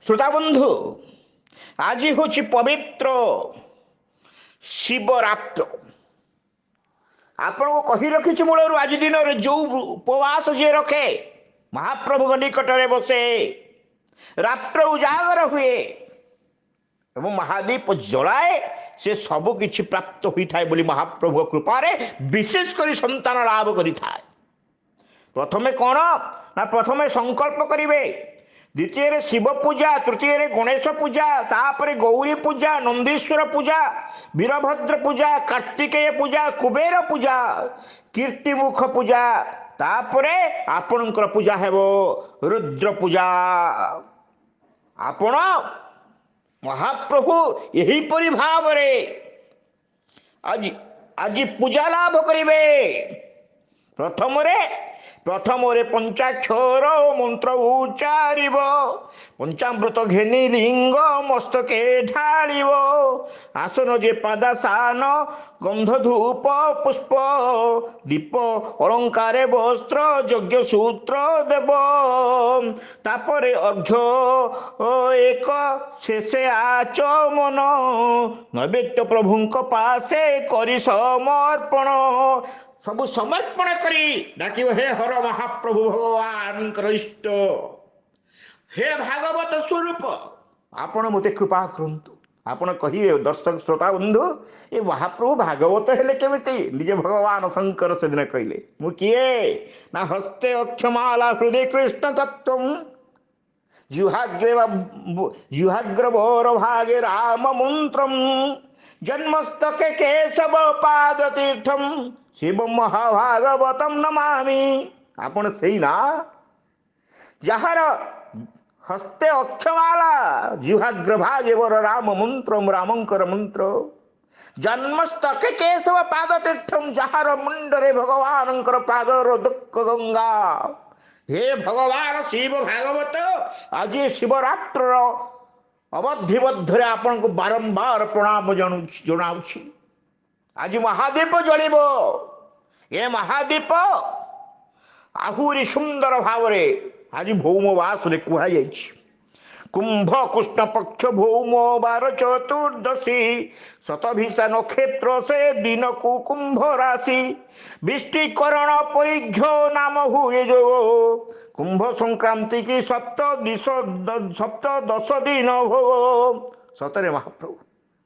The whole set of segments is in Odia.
ଶ୍ରୋତାବନ୍ଧୁ, ଆଜି ହେଉଛି ପବିତ୍ର ଶିବରାତ୍ର। ଆପଣଙ୍କୁ କହି ରଖିଛି ମୂଳରୁ, ଆଜି ଦିନରେ ଯେଉଁ ଉପବାସ ଯିଏ ରଖେ, ମହାପ୍ରଭୁଙ୍କ ନିକଟରେ ବସେ, ରାତ୍ର ଉଜାଗର ହୁଏ ଏବଂ ମହାଦୀପ ଜଳାଏ, ସେ ସବୁ କିଛି ପ୍ରାପ୍ତ ହୋଇଥାଏ ବୋଲି ମହାପ୍ରଭୁଙ୍କ କୃପାରେ, ବିଶେଷ କରି ସନ୍ତାନ ଲାଭ କରିଥାଏ। ପ୍ରଥମେ କ'ଣ ନା ପ୍ରଥମେ ସଂକଳ୍ପ କରିବେ, ଦ୍ୱିତୀୟରେ ଶିବ ପୂଜା, ତୃତୀୟରେ ଗଣେଶ ପୂଜା, ତାପରେ ଗୌରୀ ପୂଜା, ନନ୍ଦୀଶ୍ୱର ପୂଜା, ବୀରଭଦ୍ର ପୂଜା, କାର୍ତ୍ତିକେୟ ପୂଜା, କୁବେର ପୂଜା, କୀର୍ତ୍ତିମୁଖ ପୂଜା, ତାପରେ ଆପଣଙ୍କର ପୂଜା ହେବ ରୁଦ୍ର ପୂଜା। ଆପଣ ମହାପ୍ରଭୁ ଏହିପରି ଭାବରେ ଆଜି ପୂଜା ଲାଭ କରିବେ। ପ୍ରଥମରେ ପଞ୍ଚାକ୍ଷର ମନ୍ତ୍ର ଉଚ୍ଚାରିବ, ପଞ୍ଚାମୃତ ଘେନି ଲିଙ୍ଗ ମସ୍ତକେ ଢାଳିବ, ଆସନ ଯେ ପାଦାସାନ, ଗନ୍ଧ ଧୂପ ପୁଷ୍ପ ଦୀପ ଅଳଙ୍କାରେ ବସ୍ତ୍ର ଯଜ୍ଞ ସୂତ୍ର ଦେବ, ତାପରେ ଅର୍ଘ୍ୟ ଏକ ଶେଷେ ଆଚମନ, ନୈବେଦ୍ୟ ପ୍ରଭୁଙ୍କ ପାଶେ କରି ସମର୍ପଣ। ସବୁ ସମର୍ପଣ କରି ଡାକିବ, ହେ ହର ମହାପ୍ରଭୁ ଭଗବାନଙ୍କର ଇଷ୍ଟ, ହେ ଭାଗବତ ସ୍ୱରୂପ, ଆପଣ ମୋତେ କୃପା କରନ୍ତୁ। ଆପଣ କହିବେ ଦର୍ଶକ ଶ୍ରୋତା ବନ୍ଧୁ, ଏ ମହାପ୍ରଭୁ ଭାଗବତ ହେଲେ କେମିତି? ନିଜେ ଭଗବାନ ଶଙ୍କର ସେଦିନ କହିଲେ, ମୁଁ କିଏ ନା ହସ୍ତେ ଅକ୍ଷମାଲା ହୃଦୟ କୃଷ୍ଣ ତତ୍ତ୍ୱ, ଜିହ୍ୱାଗ୍ରେ ବର ଭାଗେ ରାମ ମନ୍ତ୍ରମ୍, ଜନ୍ମସ୍ତକେ କେଶବ ପାଦ ତୀର୍ଥം, ଶିବ ମହାଭାଗବତମ ନମାମି। ଆପଣ ସେଇ ନା ଯାହାର ହସ୍ତେ ଅକ୍ଷମାଲା, ଜିହ୍ୱାଗ୍ର ଭାଗେ ବର ରାମ ମନ୍ତ୍ର, ରାମଙ୍କର ମନ୍ତ୍ର, ଜନ୍ମସ୍ତକେ କେଶବ ପାଦ ତୀର୍ଥମ, ଯାହାର ମୁଣ୍ଡରେ ଭଗବାନଙ୍କର ପାଦର ଦୁଃଖ ଗଙ୍ଗା। ହେ ଭଗବାନ ଶିବ ଭାଗବତ, ଆଜି ଶିବରାତ୍ରର ଅବଧିବଦ୍ଧରେ ଆପଣଙ୍କୁ ବାରମ୍ବାର ପ୍ରଣାମ ଜଣାଉଛି। ଆଜି ମହାଦୀପ ଜଳିବ। ଏ ମହାଦୀପ ଆହୁରି ସୁନ୍ଦର ଭାବରେ ଆଜି ଭୌମବାସରେ କୁହାଯାଇଛି। କୁମ୍ଭ କୃଷ୍ଣ ପକ୍ଷ ଭୌମ ବାର ଚତୁର୍ଦ୍ଦଶୀ, ଶତଭିଷା ନକ୍ଷତ୍ର ସେ ଦିନକୁ କୁମ୍ଭ ରାଶି, ବୃଷ୍ଟିକରଣ ପରିଘ୍ୟ ନାମ ହୁଏ ଯୋଗ, କୁମ୍ଭ ସଂକ୍ରାନ୍ତି କି ସପ୍ତ ଦଶ ଦିନ ଭୋଗ। ସତରେ ମହାପ୍ରଭୁ,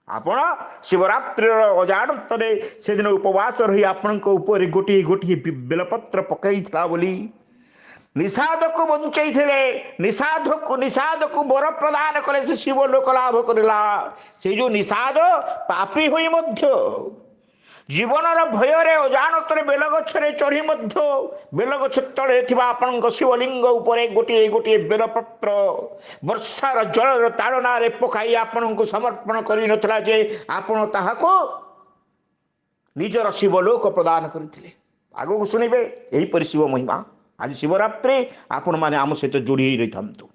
ଆପଣ ଶିବରାତ୍ରିର ଅଜାଣତରେ ସେଦିନ ଉପବାସ ରହି ଆପଣଙ୍କ ଉପରେ ଗୋଟିଏ ଗୋଟିଏ ବେଲପତ୍ର ପକାଇଥିଲା ବୋଲି ନିଷାଦକୁ ବଞ୍ଚେଇଥିଲେ, ନିଷାଦକୁ ବର ପ୍ରଦାନ କଲେ, ସେ ଶିବ ଲୋକ ଲାଭ କରିଲା। ସେଇ ଯୋଉ ନିଷାଦ ପାପୀ ହୋଇ ମଧ୍ୟ ଜୀବନର ଭୟରେ ଅଜାଣତରେ ବେଲଗଛରେ ଚଢ଼ି ମଧ୍ୟ ବେଲଗଛ ତଳେ ଥିବା ଆପଣଙ୍କ ଶିବଲିଙ୍ଗ ଉପରେ ଗୋଟିଏ ଗୋଟିଏ ବେଲପତ୍ର ବର୍ଷାର ଜଳର ତାଡ଼ନାରେ ପକାଇ ଆପଣଙ୍କୁ ସମର୍ପଣ କରିନଥିଲା ଯେ ଆପଣ ତାହାକୁ ନିଜର ଶିବଲୋକ ପ୍ରଦାନ କରିଥିଲେ। ଆଗକୁ ଶୁଣିବେ ଏହିପରି ଶିବ ମହିମା। ଆଜି ଶିବରାତ୍ରି, ଆପଣମାନେ ଆମ ସହିତ ଯୋଡ଼ି ହୋଇ ରହିଥାନ୍ତୁ।